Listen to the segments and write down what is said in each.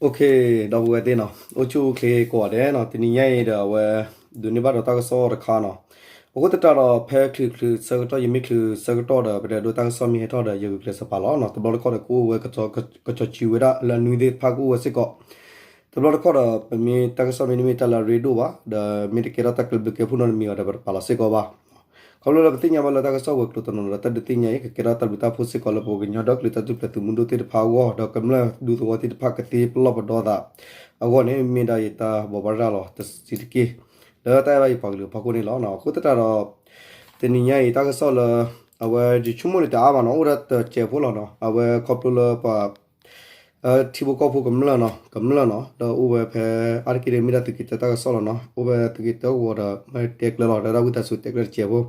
ဒီပုၢ်ဝဲၢ်သ့ၣ်နီၤ, အိၣ်ဆူၣ်အိၣ်ချ့ကိးဂၤဒဲးနီၤ, တနံၤညါအံၤဒီးအဝဲ ဒိးန့ၢ်ဘၣ်ဒီးတၢ်ကစီၣ်တခါနီၤ. အဃိသတးဒီး ဖဲချုးချုးဆၢကတီၢ် ယမ့ၢ်ချုးဆၢကတီၢ်ဒီး ပတဲဒိတၢ်ကစီၣ်မ့ၢ်ဟဲထီၣ်ဒီး ယဂုာ်ကျဲးစၢးပာ်လီၤနီၤ. တဘျီတခီၣ်ဒီးကအိၣ်ဝဲ ကစီၤစူၤဝဲဒၣ်လၢအနွံသ့ၣ်တဖၣ် ကအိၣ်ဝဲစ့ၢ်ကီး. တဘျီတခီၣ်ဒီး ပမ့ၢ်တၢ်ကစီၣ်မ့တမ့ၢ်တၢ်လၢအရ့ဒိၣ်ဘၣ် ဒီးမ့ၢ်တကဲထီၣ်တၢ်ကျၢဘျုးကဲဖှိၣ်နီတမံၤဘၣ်ဒီး ပတပာ်လီၤစ့ၢ်ကီးဘၣ်. ခီဖျိလၢပသ့ၣ်ညါဘၣ်လၢတၢ်ကစီၣ်ဝဲၤကျိၤတနီၤဒီး တၢ်ဒုးသ့ၣ်ညါအံၤ ကကဲထီၣ်တၢ်ဘျုးတၢ်ဖှိၣ်စ့ၢ်ကီးလၢပကညီဒီကလုာ်တၢ်ထူၣ်ဖျဲးသုးမုၢ်ဒိၣ်သ့ၣ်တဖၣ်အဂီၢ် ဒီးကမျၢၢ်ဒူသဝီသ့ၣ်တဖၣ်ကသ့ပလီၢ်ပဒီသးအဂီၢ်န့ၣ် မ့ၢ်ဒၣ်ယတၢ်ဘိးဘၣ်ရၤလီၤတစဲးတက့ၢ် လၢတၢ်အဲၣ်ဘၣ်ယပှၤကလုာ်အဖီခိၣ်န့ၣ်လီၤ. အဃိသတးဒီး တနံၤညါအံၤတၢ်ကစီၣ်လၢ အဝဲယဆိကမိၣ်န့ၣ်တအါမးနီၤ, အိၣ်ဒၣ်တစဲးဖိလီၤနီၤ. အဝဲခီဖျိလၢပှၤ ထံဖိကီၢ်ဖိကမျၢၢ်နီၤ, ကမျၢၢ်နီၤ, ဒီးအိၣ်ဝဲဖဲအါတက့ၢ်န့ၣ် မ့ၢ်ဒၣ်သုးက့ၤတၢတၢ်ကစီၣ်လီၤနီၤ. အိၣ်ဝဲသုးက့ၤတၢကဝီၤဒီး မ့ၢ်တဲကျၢၤလီၤ ဒီးတၢ်ဝံသးစူၤတဲကျၢၤတစဲးဖိ.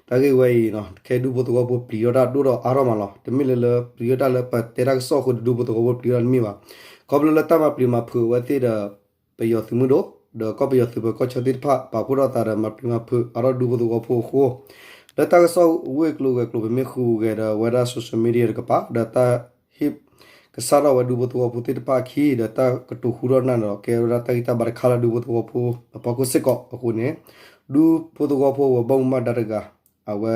တၢ်ဂ့ၢ်ဝဲအံၤနီၤ ခဲဒူဖိသဝီဖိပျံၤထီၣ်တၢ်ဒိၣ်ထီၣ်အါထီၣ်မးလီၤ. တမ့ၢ်လၢလၢပျံၤထီၣ်တၢ်လၢပတဲတၢ်ကစီၣ်အဃိ ဒူဖိသဝီဖိပျံၤထီၣ်တၢ်တမ့ၢ်ဘၣ်. ခီဖျိလၢတၢ်မၤပျံၤမၤဖုးအဝဲသ့ၣ်ဒီး ပယီၤသုးမုၢ်ဒိၣ် ဒီးကီၢ်ပယီၤသုးပၢၤကီၢ်ဆၢသ့ၣ်တဖၣ် ပာ်ဖှိၣ်ထီၣ်သးဒီးမၤပျံၤမၤဖုးအါထီၣ်ဒူဖိသဝီဖိအဃိ လၢတၢ်ကစီၣ်ဝ့ၢ်ကျိၤဂဲၤကျိၤ ပမ့ၢ်ဃုဂဲၤဒီးဝဲဒၣ် social media တကပၤ ဒီးတၢ်ဟ့ၣ်ကစၢ်ထီၣ်ဝဲဒူဖိသဝီဖိသ့ၣ်တဖၣ်အခံ ဒီးတၢ်ကတိၤဃူထီၣ်နၢ်ဒီး ကဲဝဲဒၣ်တၢ်ဂံၢ်တၢ်ဘါတခါလၢဒူဖိသဝီဖိအဖီခိၣ်စ့ၢ်ကီးအဃိန့ၣ် ဒူဖိသဝီဖိဝဲၤဘီမုၢ်ဘၣ်ဒါတဂၤ အဝဲ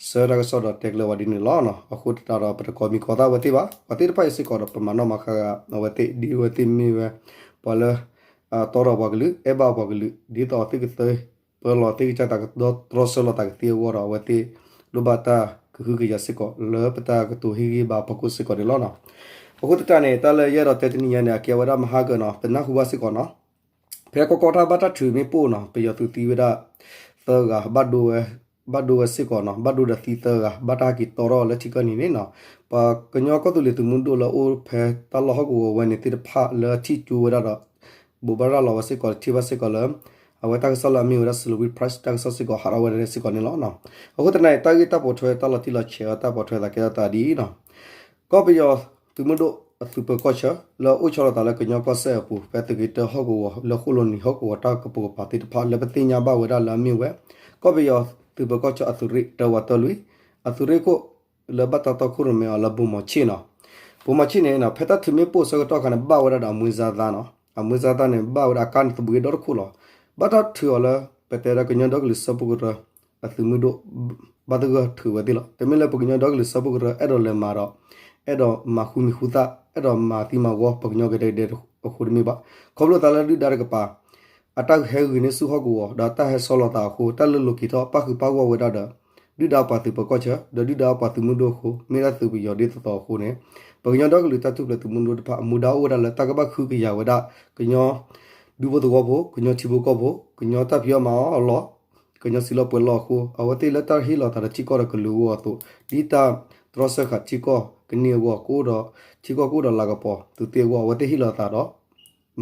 ဆှၢတၢ်ကစီၣ်ဒီးတဲကျၢၤဝဲဒ်န့ၣ်လီၤ. အဃိသတးဒီး ပတကိးမံၤကိးသၣ်ဝဲသ့ၣ်ဘၣ်. ပှၤသ့ၣ်တဖၣ်အံၤစ့ၢ်ကီးဒီး ပမၤနီၣ်မၤဃါဂၤအဝဲသ့ၣ် ဒ်အဝဲသ့ၣ်မ့ၢ်ဝဲ ပှၤလၢ တီဒီးပှၤကလုာ် အဲၣ်ဘၣ်ပှၤကလုာ် ဒ်သိးသုကသ့ ပၢလီၤသ့ၣ်ကစၢ်သးကဒီတြီဆၢလီၤသးကသ့အဂီၢ်ဒီး အဝဲသ့ၣ် လိၣ်ဘၣ်တၢ်ကဟုကယာ်စ့ၢ်ကီး လၢပတၢ်ကတိၤဟ့ၣ်ဂံၢ်ဘါအဖီခိၣ်စ့ၢ်ကီးန့ၣ်လီၤ. အဃိသတးန့ၣ် တၢ်လၢယအဲၣ်ဒိးတဲတနံၤညါန့ၣ် အကဲဝဲဒၣ်မဟါကၢၤနီၤ ပနၢ်ဟူဘၣ်စ့ၢ်ကီးနီၤ ဖဲကီကီတၢ်ဘၣ်တၢ်ထုးမ့ၣ်ပိၢ်နီၤ ပယီၤသုးသံဝဲဒၣ် သၢဂၤ ဘၣ်ဒိဝဲစ့ၢ်ကီးနီၤ ဘၣ်ဒိဒီးသံသၢဂၤ ဘၣ်တၢ်ဟဲက့ၤတီထီၣ်လၢထံကီၢ်နံၤန့ၣ်နီၤ ပှၤကညီကီၢ်သူလ့ၤသုးမုၢ်ဒိၣ်လၢအိၣ်ဖဲတၢ်လီၢ်ဟီၣ်ကဝီၤဝဲန့ၣ်သ့ၣ်တဖၣ်လၢထံၣ်ကၠိဝဲဒၣ်ဒီး ဘိးဘၣ်ရၤလီၤဝဲစ့ၢ်ကီး ထံၣ်ဘၣ်စ့ၢ်ကီးလၢ အဝဲတၢ်ကစီၣ်လၢအမ့ၢ်ဝဲဒၣ် Salween Press တၢ်ကစီၣ်စ့ၢ်ကီး ဟးထီၣ်ဝဲဒၣ်စ့ၢ်ကီးန့ၣ်လီၤ. အဃိသတးန့ၣ် တၢ်ဂ့ၢ်တၢ်ပိာ်ထွဲတၢ်လီၤတံၢ်လီၤဆဲးအတၢ်ပိာ်ထွဲသးကဲထီၣ်သးဒ်အံၤနီၤ ကီၢ်ပယီၤသုးမုၢ်ဒိၣ်အသုးပၢၤကီၢ်ဆၢ လၢအအိၣ်ဆီလီၤသးလၢကညီကီၢ်စဲၣ်အပူၤ ဖဲသုးက့တၢဟီၣ်ကဝီၤ လၢဃိၣ်လိၤနံၤဟီၣ်ကဝီၤတၢ်ကပိာ်ကပၤသ့ၣ်တဖၣ် လၢပသ့ၣ်ညါဘၣ်ဝဲဒၣ်လၢအမ့ၢ်ဝဲ ကီၢ်ပယီၤသုးပၢၤကီၢ်ဆၢအသုးရ့ၣ်တၢဝးတၢလွံၢ် အသုးရ့ၣ်ခိၣ် လၢဘၣ်တၢ်တီခိၣ်ရိၣ်မဲအီၤလၢဘိၣ်မီၤဆ့ၣ်နီၤ ဘိၣ်မီၤဆ့ၣ်န့ၣ် ဖဲတၢ်ထုးမ့ၣ်ပိၢ်ဆၢကတီၢ်အခါန့ၣ် ဘၣ်ဝဲဒၣ်ဒီးအမွေးစားသားနီၤ အမွေးစားသားန့ၣ် ဘၣ်ဝဲဒၣ်အကါန့ၣ်သဘှ့ဒီတခိၣ်လီၤ. ဘၣ်တၢ်ထုးအီၤလၢ ပတဲဒၣ်ကညီဒီကလုာ်စၢဖှိၣ်ကရၢ အသုးမုၢ်ဒိၣ် ဘၣ်သဂၢၢ်ထုးဝဲသ့ၣ်လီၤ. တမ့ၢ်လၢပကညီဒီကလုာ်စၢဖှိၣ်ကရၢ အဲၣ်ဒိးလဲၤမၤဒီး အဲၣ်ဒိးမၤဃူမံၤဃူသၣ် အဲၣ်ဒိးမၤသံမၤဝီ ပကညီကဒဲကဒဲအဃိတမ့ၢ်ဘၣ်. ခီဖျိသးလၢဒုၣ်ဒါတကပၤ အတၢ်ဟဲဂုာ်န့ၢ်ဆူၣ်ဟီၣ်ကဝီၤ ဒီးတၢ်ဟဲဆီလီၤသးအဃိ တၢ်လၢလိၤက့ၤထီၣ်ပၣ်ဃုာ်ပၣ်ဂီၢ်ဝဲဒၣ်ဒီး ဒုၣ်ဒါပှၤသုးပၢၤကီၢ်ဆၢ ဒီးဒုၣ်ဒါပှၤသုးမုၢ်ဒိၣ်အဃိ မ့ၢ်ဒၣ်သုးပယီၤဒ်သိးသိးအဃိန့ၣ် ပကညီဒီကလုာ်တၢ်ထူၣ်ဖျဲးသုးမုၢ်ဒိၣ်တဖၣ် အမူဒါအိၣ်ဝဲဒၣ်လၢတၢ်ကဘၣ်ဃုကယာ်ဝဲဒၣ် ကညီ ဒူဖိသဝီဖိ ကညီထံဖိကီၢ်ဖိ ကညီတၢ်ဖံးအီၣ်မၤအီၣ်အလီၢ် ကညီစံးလီၢ်ပှဲၤလီၢ်အဃိ အဝဲသ့ၣ်လၢတၢ်ဟ့ၣ်လီၤသးဒီးထံကီၢ်ဒီးကလုာ်အဂီၢ်အသိး ဒ်တၢ်တြီဆၢဃာ်ထံကီၢ်ကန့ၢ်အဂီၢ် ကအိၣ်ဒီးထံကီၢ်ကအိၣ်ဒီးလၤကပီၤသုးသ့ၣ်အဂီၢ် အဝဲသ့ၣ်ဟ့ၣ်လီၤသးဒီး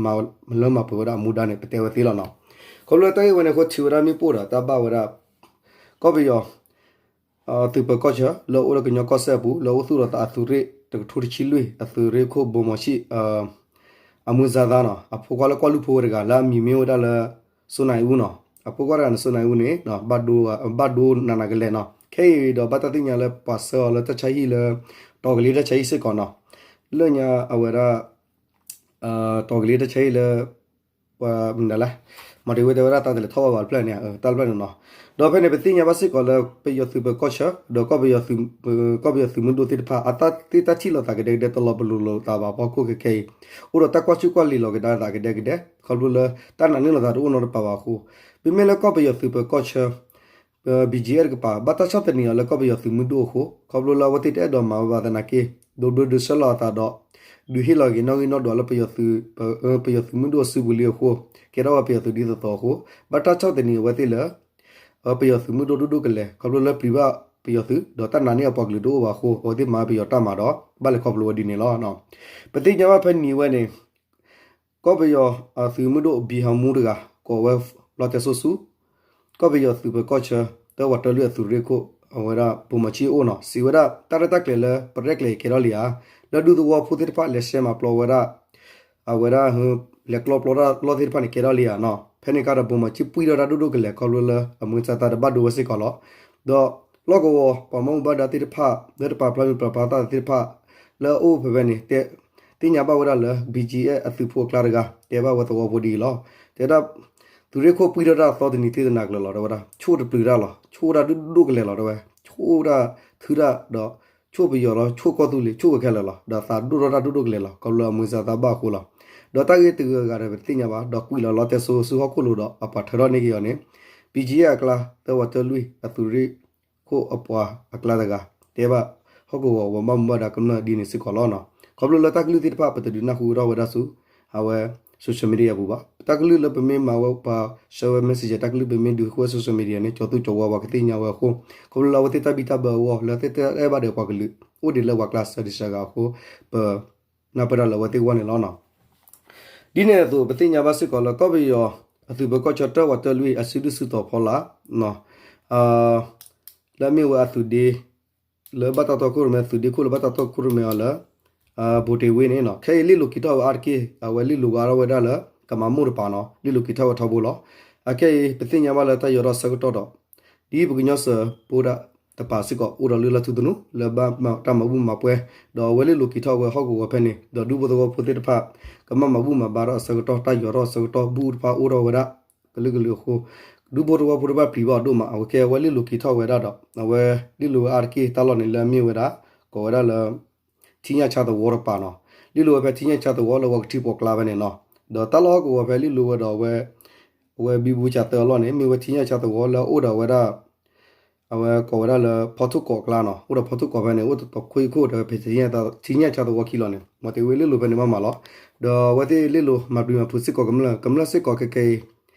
မၤလၢမၤပှဲၤဝဲဒၣ်အမူဒါန့ၣ် ပတဲဝဲသ့လီၤနီၤ. ခီဖျိလၢတၢ်ဂ့ၢ်ဝဲန့ၣ်အဃိ ထံၣ်ဝဲဒၣ်မ့ၣ်ပိၢ်ဒီးတၢ်ဘၣ်ဝဲဒၣ် ကီၢ်ပယီၤ သုးပၢၤကီၢ်ဆၢ လၢအအိၣ်လၢကညီကီၢ်စဲၣ်အပူၤ လၢအအိၣ်သူၣ်လီၤသးအသုးရ့ၣ်တကထိတဆံလွံၢ် အသုးရ့ၣ်ခိၣ်ဘိၣ်မီၤဆံၣ် အမွေးစားသားနီၤ အဖိခွါလၢကွၢ်လူၢ်ဖိဝဲတဂၤ လၢအမံၤမ့ၢ်ဝဲဒၣ်လၢ စိနၢ်အူနီၤ အဖိခွါတဂၤန့ၣ် စိနၢ်အူန့ၣ် ဘၣ်ဒိနးနးကလဲာ်နီၤ ခဲအံၤဒီးဘၣ်တၢ်သ့ၣ်ညါလၢပှၤဆှၢအီၤလၢတၢ်ဆါဟံၣ်လၢ တီၤကလ့တၢ်ဆါဟံၣ်စ့ၢ်ကီးနီၤ လၢညါအဝဲဒၣ် တီၤကလ့တၢ်ဆါဟံၣ်လၢ ပှၤမနုၤလဲၣ် မၤတ့ၢ်ဝဲတဲဝဲဒၣ်တၢ်တလဲၤထီၣ်ဘၣ်ဘၣ်တဖျၢၣ်န့ၣ် ဒီးဖဲန့ၣ် ပသ့ၣ်ညါဘၣ်စ့ၢ်ကီးလၢ ပယီၤသုးပၢၤကီၢ်ဆၢ ဒီးကီၢ်ပယီၤသုးမုၢ်ဒိၣ်သ့ၣ်တဖၣ် အတၢ်သ့ၣ်တၢ်ထံၣ်လိာ်သးကဒဲကဒဲ တလီၤပလိာ်လိာ်သးဘၣ်အဖီခိၣ်ခဲခဲအံၤ အိၣ်ဒီးတၢ်ကွၢ်ဆူၣ်ကွၢ်လံၤလီၤကဒါသးကဒဲကဒဲ ခီဖျိလၢတၢ်နာ်န့ၢ်လိာ်သးတအိၣ်နီတပၤဘၣ်အဃိ မ့မ့ၢ်လၢကီၢ်ပယီၤသုးပၢၤကီၢ်ဆၢ BGF တကပၤ ဘၣ်တၢ်ဆီၣ်သနံးအီၤလၢကီၢ်ပယီၤသုးမုၢ်ဒိၣ်အဃိ ခီဖျိလၢအဝဲသ့ၣ်တအဲၣ်ဒိးမၤဝဲဘၣ်သနာ်က့ ဒိးဘျၢဒိးဆှၢလီၤအသးဒီး ဒုးဟ့ၣ်လီၤက့ၤနီၣ်ဂံၢ်နီၣ်ဒွးလၢပယီၤသုး ပယီၤသုးမုၢ်ဒိၣ်စုပူၤလံအဃိ ကဲထီၣ်ဝဲပယီၤသုးဒ်သိးသိးအဃိ ဘၣ်တၢ်ဆီၣ်သနံးအဝဲသ့ၣ်လၢ ပယီၤသုးမုၢ်ဒိၣ်ဒိၣ်ဒိၣ်ကလဲာ် ခီဖျိလၢပျံၤဘၣ်ပယီၤသုး ဒီးတၢ်နာ်န့ၢ်အပှၤကလုာ်တအိၣ်ဘၣ်အဃိ အဝဲသ့ၣ်မၤပယီၤတၢ်မၤဒီး ဘၣ်လဲၤခီဖျိဝဲဒ်န့ၣ်လီၤ. ပသ့ၣ်ညါဘၣ်ဖဲနံၤဝဲန့ၣ် ကီၢ်ပယီၤအသုးမုၢ်ဒိၣ်ဘံၣ်ဟးမူတဂၤ ကိးဝဲ လီတဲစိဆူ ကီၢ်ပယီၤသုးပၢၤကီၢ်ဆၢ တၢဝးတၢလွံၢ်အသုးရ့ၣ်ခိၣ် အဝဲဒၣ်ဘိၣ်မီၤဆံၣ်အအိၣ်နီၤ စံးဝဲဒၣ် တၢ်ရဲၣ်တၢ်ကျဲၤလၢပရဲၣ်ကျဲၤအံၤကဲထီၣ်လံဧါ, လၢဒူသဝီဖိသ့ၣ်တဖၣ်လဲၤဆှဲမၤပျီဝဲဒၣ် အဝဲဒၣ် လဲၤကျီပျီတၢ်လီၢ်သ့ၣ်တဖၣ်န့ၣ်ကဲထီၣ်လံဧါနီၤ, ဖဲန့ၣ်ကါဒီးဘိၣ်မီၤဆံၣ်ပှံၢ်ထီၣ်တၢ်ဒိၣ်ဒိၣ်ကလဲာ်ခီဖျိလၢအမွေးစၢ်သးဒီးဘၣ်ဒိဝဲစ့ၢ်ကီးလီၤ. ဒီးလီၢ်ကဝီၤပှၤမၤဘူၣ်ဘၣ်ဒါသ့ၣ်တဖၣ် လၢတပာ်ဖျါမံၤပာ်ဖျါသးသ့ၣ်တဖၣ် လၢအအိၣ်ဖဲဖဲန့ၣ် တဲ သ့ၣ်ညါဘၣ်ဝဲဒၣ်လၢ ဘံၣ်ကၠံၣ်အဲၣ် အသုးဖိအကျါတဂၤ တဲဘၣ်ဝဲသဝီဖိဒ်အံၤလီၤ. တဲဒၣ် သုးရ့ၣ်ခိၣ်ပှံၢ်ထီၣ်တၢ်သီတနံၤသ့ၣ်တနၤကျၢၤလီၤ တဲဝဲဒၣ် ဆိၣ်တပျုၤတၢ်လီၤ ဆိၣ်ဒၣ်ဒိၣ်ဒိၣ်ကလဲာ်လီၤ တဲဝဲ ဆိၣ်ဒၣ်ထုဒၣ်ဒီး ဆိၣ်ပယီၤလီၤ ဆိၣ်ကီၢ်သူလ့ၤ ဆိၣ်ဝဲခဲလၢာ်လီၤ ဒီးသးဒိၣ်ထီၣ်တၢ်ဒိၣ်ဒိၣ်ကလဲာ်လီၤ ခီဖျိလၢအမွေးစးသးဘၣ်အဃိလီၤ. ဒီးတၢ်ဂ့ၢ်တဂၤဂၤဒီးပတသ့ၣ်ညါဘၣ် ဒီးကွံာ်လီၤလီတဲစိၤဆူဟီၣ်ခိၣ်လိၤဒီးအပှၤထၢထီၣ်န့ၢ်က့ၤအီၤန့ၣ် ဘံၣ်ကၠံၣ်အဲၣ်အကျါ သၢဝးတၢလွံၢ် အသုးရ့ၣ်ခိၣ်အပှၤအကျါတဂၤ တဲဘၣ်ဟီၣ်ကဝီၤဝဲဘၣ်မူဘၣ်ဒါကမျၢၢ်ဒ်န့ၣ်စ့ၢ်ကီးလီၤ. ခီဖျိလၢတၢ်ကလုၢ်သ့ၣ်တဖၣ် ပတဒုးနၢ်ဟူဝဲဒၣ်ဝဲဒၣ်ဆူ အဝဲ social media အပူၤဘၣ်. တၢ်ကလုၢ်လၢပမ့ၢ်မၤဝဲပှၤ share ဝဲ messenger တၢ်ကလုၢ်ပမ့ၢ်ဒုးဟူဝဲ social media န့ၣ် ကၠီၤသူကၠီၤဝါပှၤကသ့ၣ်ညါဝဲအဃိ ခီဖျိလၢအဝဲသ့ၣ်တၢ်ဘံၣ်တၢ်ဘၢအဂီၢ် လၢသ့ၣ်တအဲၣ်ဘၣ်ဒီးပှၤကလုာ် အိၣ်ဒံးလၢပှၤကျါစၢၤဒံးစှၤဂၤအဃိ ပ နၢ်ပၢၢ်တၢ်လၢအဝဲသ့ၣ်အဂီၢ်န့ၣ်လီၤ. ဒ်န့ၣ်အသိး ပသ့ၣ်ညါဘၣ်စ့ၢ်ကီးလၢ ကီၢ်ပယီၤအသုးပၢၤကီၢ်ဆၢ တၢ်ဝးတၢလွံၢ် အစုဒုၣ်စုတီၤဖီလာ် လၢအမ့ၢ်ဝဲအသုးဒ့ လၢဘၣ်တၢ်တီခိၣ်ရိၣ်မဲ သုးဒ့ခိၣ်လၢဘၣ်တၢ်တီခိၣ်ရိၣ်မဲအီၤလၢ ဘိၣ်တ့ၢ်ဝ့ၢ်န့ၣ်နီၤ ခဲအံၤလ့ၣ်လိၤက့ၤထီၣ်ဝဲအါတက့ၢ် အဝဲလ့ၣ်လိၤဝဲအါထီၣ်ဝဲဒၣ်လၢ ကမၤမိၢ်တပၤနီၤ လ့ၣ်လိၤက့ၤထီၣ်ဝဲထီဘိလီၤ. အခဲအံၤ ပသ့ၣ်ညါဘၣ်လၢတၢ်ယီၤထီၣ်အဆၢကတီၢ်ဒီး ဒ်ပကညီစၢၤဖိဒၣ် တပၤစ့ၢ်ကီး အိၣ်ဒီးလုၢ်လၢ်ထူသနူ လၢဘၣ်တၢ်မၤဘူၣ်မၤပှဲၤ ဒီးအဝဲလ့ၣ်လိၤက့ၤထီၣ်ဝဲဟီၣ်ကဝီၤဖဲန့ၣ် ဒီးဒူဖိသဝီဖိသ့ၣ်တဖၣ် ကမၤမၤဘူၣ်မၤဘါထီၣ်အဆၢကတီၢ် တၢ်ယီၤထီၣ်အဆၢကတီၢ် ဘူၣ်တဖၣ်အိၣ်ထီၣ်ဝဲဒၣ် ကလုာ်ကလုာ်အဃိ ဒူဖိသဝီဖိတဖၣ်ပျံၤဘၣ်အီၤဒိၣ်မး အဝဲကဲအဝဲလ့ၣ်လိၤက့ၤထီၣ်ဝဲဒၣ်ဒီး အဝဲလ့ၣ်လိၤဝဲအါတက့ၢ်တၢ်လီၢ်န့ၣ် လၢအမ့ၢ်ဝဲဒၣ် ကိးဝဲဒၣ်လၢ ထံညၣ်ဆါသဝီတပၤနီၤ လ့ၣ်လိၤဝဲဖဲထံညၣ်ဆါသဝီလၢဝဲကထံပိာ်ကျါဖဲန့ၣ်နီၤ ဒီးတၢ်လီၢ်ဟီၣ်ကဝီၤဖဲလ့ၣ်လိၤဝဲဒီးအဝဲ အဝဲဘံဘူကၠးသၢအလီၢ်န့ၣ် မ့ၢ်ဝဲထံညၣ်ဆါသဝီလၢအအိၣ်ဒီးဝဲဒၣ် အဝဲကိးဝဲဒၣ်လၢဖီထိၣ်ကိးအကျါနီၤ အိၣ်ဒီးဖီထိၣ်ကိးဖဲန့ၣ် အိၣ်တတီၤခွံခိၣ်ဒီးဖဲထံညၣ်ဆါသဝီခံလီၤန့ၣ် မ့ၢ်တ့ၢ်ဝဲလ့ၣ်လိၤဖဲန့ၣ်မးမးလီၤ. ဒီးအဝဲသ့ၣ်လ့ၣ်လိၤမၤပျံၤမၤဖုးစ့ၢ်ကီးကမျၢၢ် ကမျၢၢ်စ့ၢ်ကီးခဲခဲအံၤ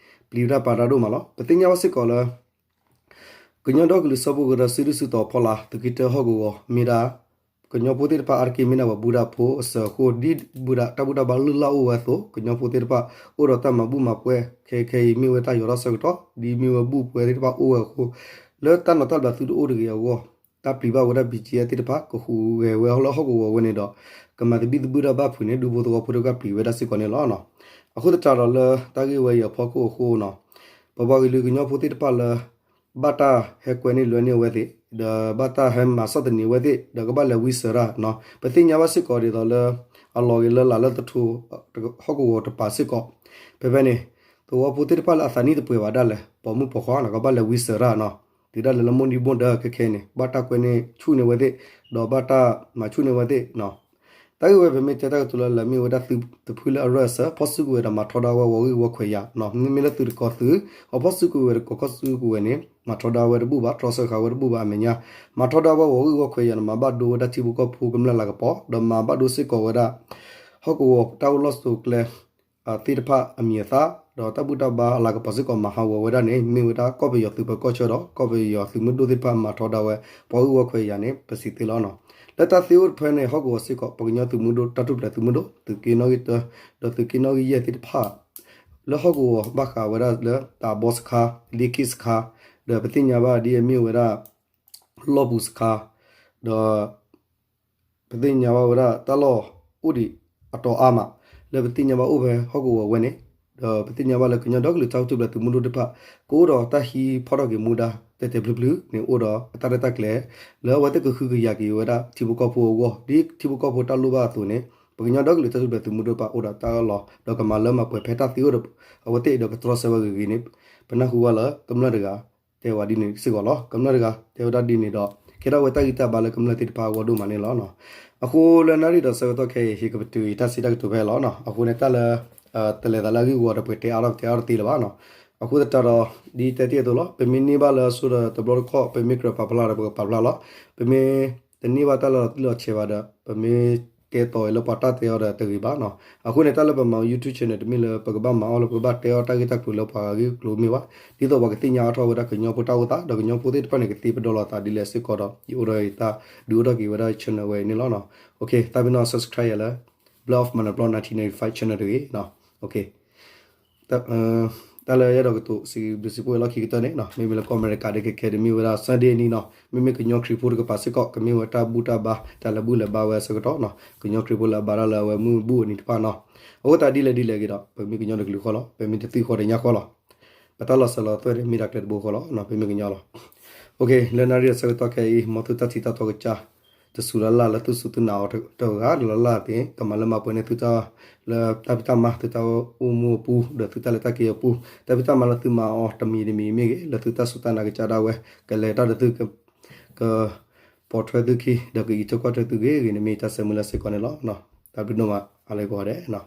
ပျံၤတၢ်ပာ်တၢ်ဒိၣ်မးလီၤ. ပသ့ၣ်ညါဘၣ်စ့ၢ်ကီးလၢ ကညီဒီကလုာ်စၢဖှိၣ်ကရၢစုဒုၣ်စုတီၤဖီလာ် သုးက့တၢဟီၣ်ကဝီၤ မ့ၢ်ဒၣ် ကညီဖိသ့ၣ်တဖၣ်အါတက့ၢ် မ့ၢ်ဒၣ်ပှၤဘူၣ်တၢ်ဖိအစၢၤအဃိ ဒ်ဘူၣ်တၢ်ဘူၣ်တၢ်ဘါလုၢ်လၢ်အိၣ်ဝဲအသိး ကညီဖိသ့ၣ်တဖၣ် အိၣ်ဒီးတၢ်မၤဘူၣ်မၤပှဲၤ ခဲခဲအံၤ မ့ၢ်ဝဲတၢ်ယီၤထီၣ်ဆၢကတီၢ် ဒ်မ့ၢ်ဝဲဘူၣ်ပှဲၤသ့ၣ်တဖၣ်အိၣ်ဝဲအဃိ လၢတၢ်နီၤတၢ်ဘျးသုတအိၣ်တဂ့ၤအဂီၢ် တၢ်ပျံၤဘၣ်ဝဲဒၣ် ဘံၣ်ကၠံၣ်အဲၣ် သ့ၣ်တဖၣ် ကဟူးဂဲၤဝဲလၢဟီၣ်ကဝီၤဝဲန့ၣ်ဒီး ကမၤသဘံၣ်သဘုၣ်တၢ်ဘၣ်ဖုးန့ၣ် ဒူဖိသဝီဖိတဖၣ်ပျံၤဝဲဒၣ်စ့ၢ်ကီးန့ၣ်လီၤ. အဃိသတးဒီးလၢတၢ်ဂ့ၢ်ဝဲအံၤအဖီခိၣ်အဃိနီၤ ပပှၤကလုာ်ကညီဖိသ့ၣ်တဖၣ်လၢ ဘၣ်တၢ်ဟဲကွဲန့ၢ်လွဲန့ၢ်အဝဲသ့ၣ် ဒီးဘၣ်တၢ်ဟဲမၤဆီၣ်သနံးအဝဲသ့ၣ် ဒီးကဘၣ်လဲၤဝံစၢၤတၢ်နီၤ ပသ့ၣ်ညါဘၣ်စ့ၢ်ကီးဒ်သိးလၢ အလီၤဂ့ၤလၢလာ်လၢသထူ ဟီၣ်ကဝီၤတပၤစ့ၢ်ကီး ဖဲဖဲန့ၣ် သဝီဖိသ့ၣ်တဖၣ်လၢအသးနံၣ်တပှဲၤဘၣ်ဒၣ်လဲာ် ပိာ်မုၣ်ပိာ်ခွါနီၤ ကဘၣ်လဲၤဝံစၢၤတၢ်နီၤ တုၤဒၣ်လဲာ်လၢမိၢ်နံၤဘိၣ်ဒၢခဲခဲအံၤန့ၣ် ဘၣ်တၢ်ကွဲန့ၢ်ဆူၣ်န့ၢ်ဝဲသ့ၣ် ဒီးဘၣ်တၢ်မၤဆူၣ်န့ၢ်ဝဲသ့ၣ်နီၤ တၢ်ဂ့ၢ်ဝဲပမ့ၢ်တဲတၢ်ကတိၤလၢလၢမ့ၢ်ဝဲဒၣ်သုးတဖုလၢအရၢၢ်အစၢၤ ဖီၣ်စုကဝဲၤဒီးမၤထီဒါဝဲဂီၤဂံၢ်ဂီၤခွဲးယာ်နီၤ မ့မ့ၢ်လၢသုးတကီၤသုး အဖီၣ်စုကဝဲၤတကီၤဖီၣ်စုကဝဲၤန့ၣ် မၤထီဒါဝဲတဘူၣ်ဘၣ် တြီဆၢဃာ်ဝဲတဘူၣ်ဘၣ်အမဲာ်ညါ မၤထီဒါဝဲဂီၤဂံၢ်ဂီၤခွဲးယာ်န့ၣ် မၤဘၣ်ဒိဝဲဒၣ်ထံဖိကီၢ်ဖိကမျၢၢ်လၤကပီၤ ဒီးမၤဘၣ်ဒိစ့ၢ်ကီးဝဲဒၣ် ဟီၣ်ကဝီၤတၢ်အိၣ်လီၢ်စိၤကျဲ သ့ၣ်တဖၣ်အမံၤအသၣ် ဒီးတၢ်ဘူၣ်တၢ်ဘါအလၤကပီၤစ့ၢ်ကီးမၤဟးဂီၤဝဲဒၣ်န့ၣ် မ့ၢ်ဝဲဒၣ်ကီၢ်ပယီၤသုးပၢၤကီၢ်ဆၢဒီး ကီၢ်ပယီၤသုးမုၢ်ဒိၣ်သ့ၣ်တဖၣ်မၤထီဒါဝဲ ပှၤဂံၢ်ဂီၤခွဲးယာ်န့ၣ် ပစံးသ့လီၤနီၤ. လၢတၢ်သ့အိၣ်တဖၣ်န့ၣ် ဟီၣ်ကဝီၤစ့ၢ်ကီး ပှၤကညီသုးမုၢ်ဒိၣ် တၢ်ထူၣ်ဖျဲးသုးမုၢ်ဒိၣ် သုးက့နီၣ်ဂံၢ်တၢ ဒီးသုးက့နီၣ်ဂံၢ်ယဲၢ်သ့ၣ်တဖၣ် လၢဟီၣ်ကဝီၤဘၣ်ဃးဝဲဒၣ်လၢတၢ်ဘီစခါ လ့ခံစခါ ဒီးပသ့ၣ်ညါဘၣ်ဒ်အမ့ၢ်ဝဲဒၣ် လီၢ်ပူၤစခါ ဒီး ပသ့ၣ်ညါဘၣ်ဝဲဒၣ်တၢ်လီၢ်အိၣ်ဒံးအတီၤအါမး လၢပသ့ၣ်ညါဘၣ်အိၣ်ဖဲဟီၣ်ကဝီၤဝဲန့ၣ် ဒီးပသ့ၣ်ညါဘၣ်လၢကညီဒီကလုာ်တၢ်ထူၣ်ဖျဲးသုးမုၢ်ဒိၣ်သ့ၣ်တဖၣ် ကအိၣ်ဒီးတၢ်ဟံးဖီၣ်ထီၣ်က့ၤမူဒါ တဲာ်တဲာ်ဖျုးဖျုးန့ၣ် အိၣ်ဒီးအတၢ်ရဲၣ်တၢ်ကျဲၤ လၢအဝဲသ့ၣ်ကဃုကယာ်က့ၤဝဲဒၣ်ထံဖိကီၢ်ဖိအဂီၢ် ဒ်ထံဖိကီၢ်ဖိတၢ်လိၣ်ဘၣ်အသိးန့ၣ် ပကညီဒီကလုာ်တၢ်ထူၣ်ဖျဲးသုးမုၢ်ဒိၣ်တဖၣ်အိၣ်ဒီးတၢ်အၢၣ်လီၤ ဒီးကမၤလၢမၤပှဲၤဖဲတၢ်သ့အိၣ်ဒီး အဝဲသ့ၣ်ဒီးကတြီဆၢဝဲဂ့ၤဂ့ၤန့ၣ် ပနၢ်ဟူဘၣ်လၢကမျၢၢ်တဂၤ တဲဝဲဒ်န့ၣ်စ့ၢ်ကီးလီၤ. ကမျၢၢ်တဂၤ တဲဝဲဒၣ်ဒ်န့ၣ်ဒီး ကဲထီၣ်ဝဲတၢ်ဂံၢ်တၢ်ဘါလၢကမျၢၢ်သ့ၣ်တဖၣ်အဂီၢ်ဒိၣ်မးန့ၣ်လီၤ. အဃိလၢနၣ်ရံၣ်ဒီးဆၢကတီၢ်ခဲအံၤ ဟ့ၣ်ကပတုာ်အံၤတၢ်စံးတၢ်ကတိၤဖဲအံၤလီၤ. အဃိန့ၣ်တၢ်လၢ တလဲၤသးလၢအဂ့ၢ်အဝီဒီး ပကတဲအါထီၣ်ပတဲအါထီၣ်တသ့လၢၤဘၣ်နီၤ. အဃိသတးဒီး ဒ်တဲတ့ၢ်အသိးလီၤ. ပမ့ၢ်န့ၢ်ဘၣ်လၢအဆိဒီးတဘျီတခီၣ် ပမ့ၢ်ကြၢးပာ်ဖျါဒီး ပကပာ်ဖျါလီၤ. ပမ့ၢ်တန့ၢ်ဘၣ်တၢ်လၢလီၤတံၢ်လီၤဆဲးဘၣ်ဒီး ပမ့ၢ်တဲတီၤအံၤလၢပှၤတၢ်တဲအီၤဒီးတဂ့ၤဘၣ်နီၤ. အဃိန့ၣ် တၢ်လၢပမၤ YouTube channel တမ့ၢ်လၢပကဘၣ်မၤအီၣ်လၢပကဘၣ်တဲအီၣ်တၢ်ဂ့ၢ်တၢ်ကျိၤလၢ ပှၤဂ့ၢ်ကျိၤမ့ၢ်ဘၣ်. ဒ်သိးပှၤကသ့ၣ်ညါအါထီၣ်ဝဲဒၣ်ကညီဖိတၢ်အိၣ်သး ဒီးကညီဖိသ့ၣ်တဖၣ်န့ၣ် ကသ့ပဒီလီၤသးဒ်လဲၣ်စ့ၢ်ကီးဒီး ယအိၣ်ဒီးယတၢ်ဒုးအိၣ်ထီၣ်က့ၤဝဲဒၣ် channel ဝဲအံၤန့ၣ်လီၤ. သးပ့ၤနီၣ် subscribe ယၤလၢ Blood of Manablo nineteen ninety-five channel တဂ့ၤ. တၢ်လၢယအဲၣ်ဒိးကတိၤစံးဘျုးစံးဖှိၣ်ဝဲလီၢ်ခံကတၢၢ်န့ၣ် မ့မ့ၢ်လၢကီၢ်အမဲရကၤဒ်ခဲခဲဒ်မ့ၢ်ဝဲဒၣ် Sunday အနံၤနီၤ မ့မ့ၢ်ကညီခရံာ်ဖိတကပၤစ့ၢ်ကီး ကမ့ၢ်ဝဲတၢ်ဘူၣ်တၢ်ဘါ တၢ်လဲၤဘူၣ်လဲၤဘါဝဲအဆၢကတီၢ်နီၤ ကညီခရံာ်ဖိလၢအဘါတၢ်လၢအဝဲမုၢ်ဘူၣ်အနံၤတဖၣ်နီၤ. အဃိသတးဒ်လဲၣ်ဒ်လဲၣ်ဂ့ၤဒီး ပမ့ၢ်ကညီတကလုာ်ဃီလီၤ ပမ့ၢ်တသွံၣ်ဃီတညၣ်ဃီလီၤ. ပတၢ်လီၤစၢၤလီၤသွဲၣ်န့ၣ် မ့ၢ်တၢ်ကျဲတဘိဃီလီၤ ပမ့ၢ်ကညီလီၤ. လၢနၣ်ရံၣ်အဆၢကတီၢ်ခဲအံၤ မ်သုတၢ်ထံၣ်တၢ်တီကစၢ် တစူၤလၢ်လၢ်လၢသုစူၢ်သုနာ်အီၤတဂၤလၢ်လၢ်သ့ၣ် ကမၤလၢမၤပှဲၤန့ၢ်သုတၢ်လၢတၢ်ဖံးတၢ်မၤ သုတၢ်အိၣ်မူအပူၤ ဒီးသုတၢ်လဲၤတၢ်က့ၤအပူၤ တၢ်ဖံးတၢ်မၤလၢသုမၤအီၤတမံၤတမံၤမ့ၢ်ဂ့ၤ လၢသုတၢ်စူၢ်တၢ်နာ်ကစၢ်ဒၣ်ဝဲ ကလဲၤတၢ်ဒီးသု ကပိာ်ထွဲသုခံ ဒီးကအံးထွဲကွၢ်ထွဲသုဂ့ၤဂ့ၤန့ၣ် မ့ၢ်တၢ်ဆၢမုၢ်လၢ်စ့ၢ်ကီးန့ၣ်လီၤ. တၢ်ဘျုးဒိၣ်မး အလၢကိးဂၤဒဲး